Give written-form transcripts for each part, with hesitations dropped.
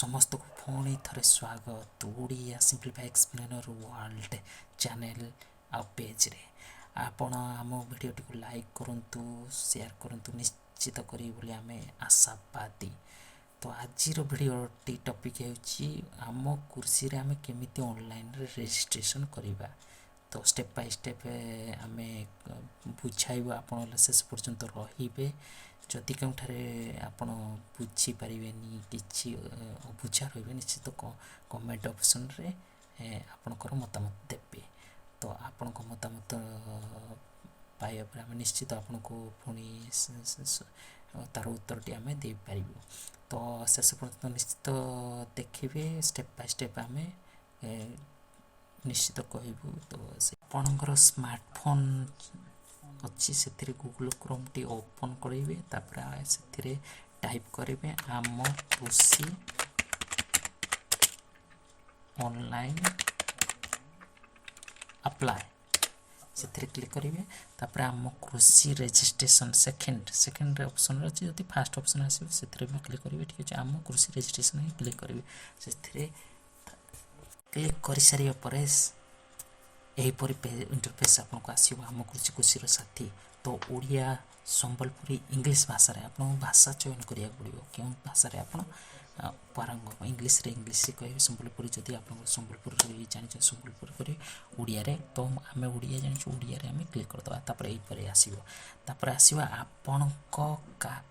ସମସ୍ତଙ୍କୁ ପୁଣି ଥରେ ସ୍ୱାଗତ ଓଡ଼ିଆ ସିମ୍ପ୍ଲିଫାଇ ଏକ୍ସପ୍ଲେନର ୱାର୍ଲଡ଼ ଚ୍ୟାନେଲ ଆଉ ପେଜ୍ରେ। ଆପଣ ଆମ ଭିଡ଼ିଓଟିକୁ ଲାଇକ୍ କରନ୍ତୁ, ସେୟାର କରନ୍ତୁ, ନିଶ୍ଚିତ କରିବେ ବୋଲି ଆମେ ଆଶାବାଦୀ। ତ ଆଜିର ଭିଡ଼ିଓଟି ଟପିକ୍ ହେଉଛି, ଆମ କୃଷିରେ ଆମେ କେମିତି ଅନଲାଇନରେ ରେଜିଷ୍ଟ୍ରେସନ୍ କରିବା। ତ ଷ୍ଟେପ୍ ବାଇ ଷ୍ଟେପ୍ ଆମେ ବୁଝାଇବୁ, ଆପଣ ଶେଷ ପର୍ଯ୍ୟନ୍ତ ରହିବେ। ଯଦି କେଉଁଠାରେ ଆପଣ ବୁଝିପାରିବେନି, କିଛି ଅବୁଝା ରହିବେ, ନିଶ୍ଚିତ କମେଣ୍ଟ ଅପସନ୍ରେ ଆପଣଙ୍କର ମତାମତ ଦେବେ। ତ ଆପଣଙ୍କ ମତାମତ ପାଇବା ପରେ ଆମେ ନିଶ୍ଚିତ ଆପଣଙ୍କୁ ପୁଣି ତାର ଉତ୍ତରଟି ଆମେ ଦେଇପାରିବୁ। ତ ଶେଷ ପର୍ଯ୍ୟନ୍ତ ନିଶ୍ଚିତ ଦେଖିବେ, ଷ୍ଟେପ୍ ବାଇ ଷ୍ଟେପ୍ ଆମେ ନିଶ୍ଚିତ କହିବୁ। ତ ଆପଣଙ୍କର ସ୍ମାର୍ଟଫୋନ୍ ଅଛି, ସେଥିରେ ଗୁଗଲ୍ କ୍ରୋମ୍ଟି ଓପନ୍ କରିବେ। ତାପରେ ସେଥିରେ ଟାଇପ୍ କରିବେ ଆମ କୃଷି ଅନଲାଇନ୍ ଆପ୍ଲାଏ। ସେଥିରେ କ୍ଲିକ୍ କରିବେ। ତାପରେ ଆମ କୃଷି ରେଜିଷ୍ଟ୍ରେସନ୍ ସେକେଣ୍ଡରେ ଅପସନ୍ରେ ଅଛି। ଯଦି ଫାଷ୍ଟ ଅପସନ୍ ଆସିବ, ସେଥିରେ ବି କ୍ଲିକ୍ କରିବେ। ଠିକ୍ ଅଛି, ଆମ କୃଷି ରେଜିଷ୍ଟ୍ରେସନ୍ ହିଁ କ୍ଲିକ୍ କରିବେ। ସେଥିରେ କ୍ଲିକ୍ କରିସାରିବା ପରେ ଏହିପରି ଇଣ୍ଟରଫେସ୍ ଆପଣଙ୍କୁ ଆସିବ, ଆମ କୃଷି କୃଷିର ସାଥୀ। ତ ଓଡ଼ିଆ, ସମ୍ବଲପୁରୀ, ଇଂଲିଶ ଭାଷାରେ ଆପଣଙ୍କୁ ଭାଷା ଚୟନ କରିବାକୁ ପଡ଼ିବ, କେଉଁ ଭାଷାରେ ଆପଣ ପାରଙ୍ଗମ। ଇଂଲିଶରେ ଇଂଲିଶ କହିବେ, ସମ୍ବଲପୁରୀ ଯଦି ଆପଣଙ୍କର ସମ୍ବଲପୁରୀ ଜାଣିଛନ୍ତି, ସମ୍ବଲପୁରୀ କରିବେ। ଓଡ଼ିଆରେ ତ ଆମେ ଓଡ଼ିଆ ଜାଣିଛୁ, ଓଡ଼ିଆରେ ଆମେ କ୍ଲିକ୍ କରିଦେବା। ତାପରେ ଏହିପରି ଆସିବ। ତାପରେ ଆସିବ ଆପଣଙ୍କ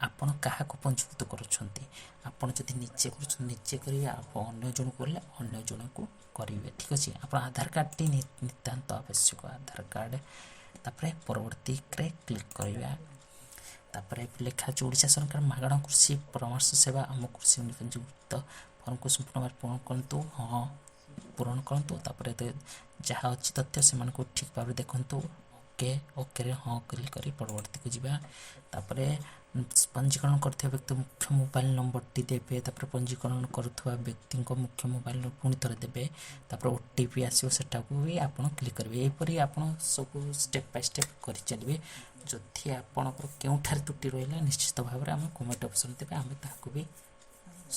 ଆପଣ କାହାକୁ ପଞ୍ଜୀକୃତ କରୁଛନ୍ତି। ଆପଣ ଯଦି ନିଜେ କରୁଛନ୍ତି, ନିଜେ କରିବେ। ଆଉ ଅନ୍ୟ ଜଣକୁ କଲେ ଅନ୍ୟ ଜଣକୁ କରିବେ। ଠିକ୍ ଅଛି, ଆପଣ ଆଧାର କାର୍ଡ଼ଟି ନିତାନ୍ତ ଆବଶ୍ୟକ, ଆଧାର କାର୍ଡ଼। ତାପରେ ପରବର୍ତ୍ତୀରେ କ୍ଲିକ୍ କରିବା। ତାପରେ ଲେଖା ଅଛି, ଓଡ଼ିଶା ସରକାର ମାଗଣା କୃଷି ପରାମର୍ଶ ସେବା ଆମ କୃଷି ପଞ୍ଜୀକୃତ ଫର୍ମକୁ ସମ୍ପୂର୍ଣ୍ଣ ଭାବରେ ପୂରଣ କରନ୍ତୁ। ହଁ, ପୂରଣ କରନ୍ତୁ। ତାପରେ ଯାହା ଅଛି ତଥ୍ୟ, ସେମାନଙ୍କୁ ଠିକ୍ ଭାବରେ ଦେଖନ୍ତୁ। ଓକେ, ଓକେରେ ହଁ କ୍ଲିକ୍ କରି ପରବର୍ତ୍ତୀକୁ ଯିବା। ତାପରେ ପଞ୍ଜୀକରଣ କରୁଥିବା ବ୍ୟକ୍ତି ମୁଖ୍ୟ ମୋବାଇଲ ନମ୍ବରଟି ଦେବେ। ତାପରେ ପଞ୍ଜୀକରଣ କରୁଥିବା ବ୍ୟକ୍ତିଙ୍କ ମୁଖ୍ୟ ମୋବାଇଲ ନମ୍ବର ପୁଣି ଥରେ ଦେବେ। ତାପରେ ଓଟିପି ଆସିବ, ସେଟାକୁ ବି ଆପଣ କ୍ଲିକ୍ କରିବେ। ଏହିପରି ଆପଣ ସବୁ ଷ୍ଟେପ୍ ବାଇ ଷ୍ଟେପ୍ କରିଚାଲିବେ। ଯଦି ଆପଣଙ୍କର କେଉଁଠାରେ ତ୍ରୁଟି ରହିଲା, ନିଶ୍ଚିତ ଭାବରେ ଆମେ କମେଣ୍ଟ ଅପସନ୍ ଦେବେ, ଆମେ ତାହାକୁ ବି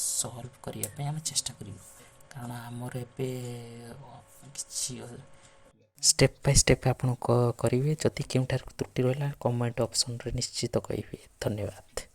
ସଲ୍ଭ କରିବା ପାଇଁ ଆମେ ଚେଷ୍ଟା କରିବୁ। କାରଣ ଆମର ଏବେ କିଛି ଷ୍ଟେପ୍ ବାଇ ଷ୍ଟେପ୍ ଆପଣ କରିବେ। ଯଦି କେଉଁଠାରେ ତ୍ରୁଟି ରହିଲା, କମେଣ୍ଟ ଅପସନ୍ରେ ନିଶ୍ଚିତ କହିବେ। ଧନ୍ୟବାଦ।